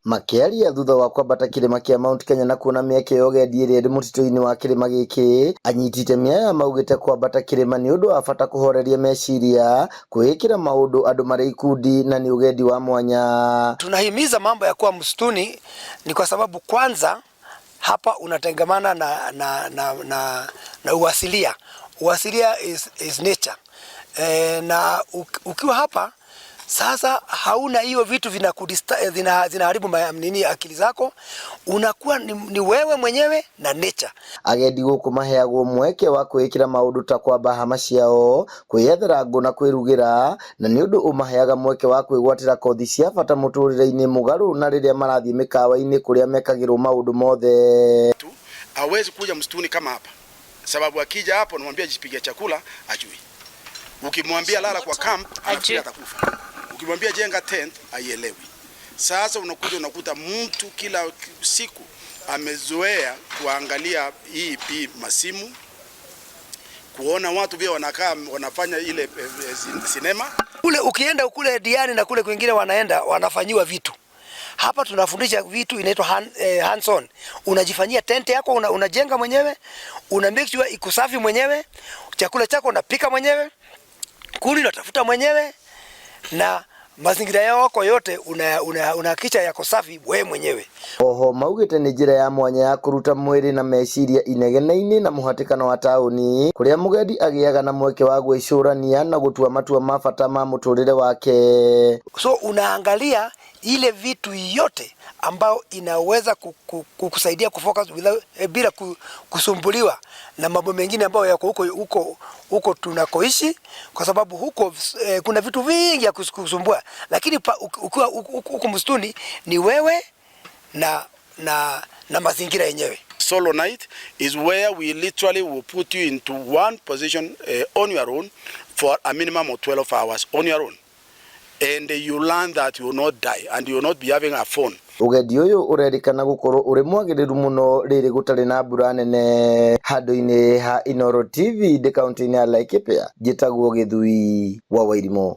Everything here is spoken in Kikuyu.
Makĩaria thutha wa kwambata kĩrĩma kĩa Mount Kenya na kuona mĩeke ya ũgendi ĩrĩa ĩrĩ mũtitũ-inĩ wa kĩrĩma gĩkĩ, anyiti itemi aya maugĩte kwambata kĩrĩma nĩ ũndũ wa bata kũhoreria meciria, kwĩĩkĩra maũndũ andũ marĩ ikundi na nĩ ũgendi wa mwanya. Tunahimiza mambo ya kuwa msituni ni kwa sababu kwanza hapa unatengamana na uasilia. Uasilia is nature. Na ukiwa hapa sasa hauna hiyo vitu zinaharibu nini akili zako, unakuwa ni wewe mwenyewe na nature. Agendi gũkũ maheagwo mweke wa kwĩĩkĩra maũndũ ta kwamba hama ciao, kwĩyethera ngũ na kwĩrugĩra, na nĩ ũndũ ũmaheaga mweke wa kwĩgwatĩra kothi cia bata mũtũrĩre-inĩ mũgarũ na rĩrĩa marathiĩ mĩkawa-inĩ kũrĩa mekagĩrwo maũndũ mothe. Hawezi kuja msituni kama hapa, sababu akija hapo namwambia jipigia chakula ajui. Ukimwambia lala kwa camp anafikiri atakufa. Ukimwambia jenga tent haielewi. Sasa unakuja unakuta mtu kila siku amezoea kuangalia hii masimu, kuona watu pia wanakaa wanafanya ile sinema. Kule ukienda kule Diani na kule kwingine wanaenda wanafanyiwa vitu. Hapa tunafundisha vitu inaitwa hands on. Unajifanyia tent yako, unajenga mwenyewe, una make sure iko safi mwenyewe, chakula chako unapika mwenyewe, kuni unatafuta mwenyewe, na mazingira yako yote unahakikisha yako safi wewe mwenyewe. Oho maugĩte nĩ njĩra ya mwanya ya kũruta mwĩrĩ na meciria inegene-inĩ na mũhatĩkano wa taũni kũrĩa mũgendi agĩaga na mweke wa gwĩcũrania na gũtua matua ma bata ma mũtũrĩre wake. So unaangalia ile vitu yote ambayo inaweza kukusaidia kufocus bila kusumbuliwa na mambo mengine ambayo yako huko huko huko tunakoishi, kwa sababu huko kuna vitu vingi ya kusumbua, lakini ukiwa huko msituni ni wewe na mazingira yenyewe. Solo night is where we literally will put you into one position on your own for a minimum of 12 hours on your own. And you learn that you will not die and you will not be having a phone. Ũgendi ũyũ ũrerĩkana gũkorwo ũrĩ mwagĩrĩru mũno rĩrĩ gũtarĩ na mbura nene. Handũ-inĩ ha Inooro TV ndĩ kaũntĩ-inĩ ya Laikipia, njĩtagwo Gĩthui wa Wairimũ.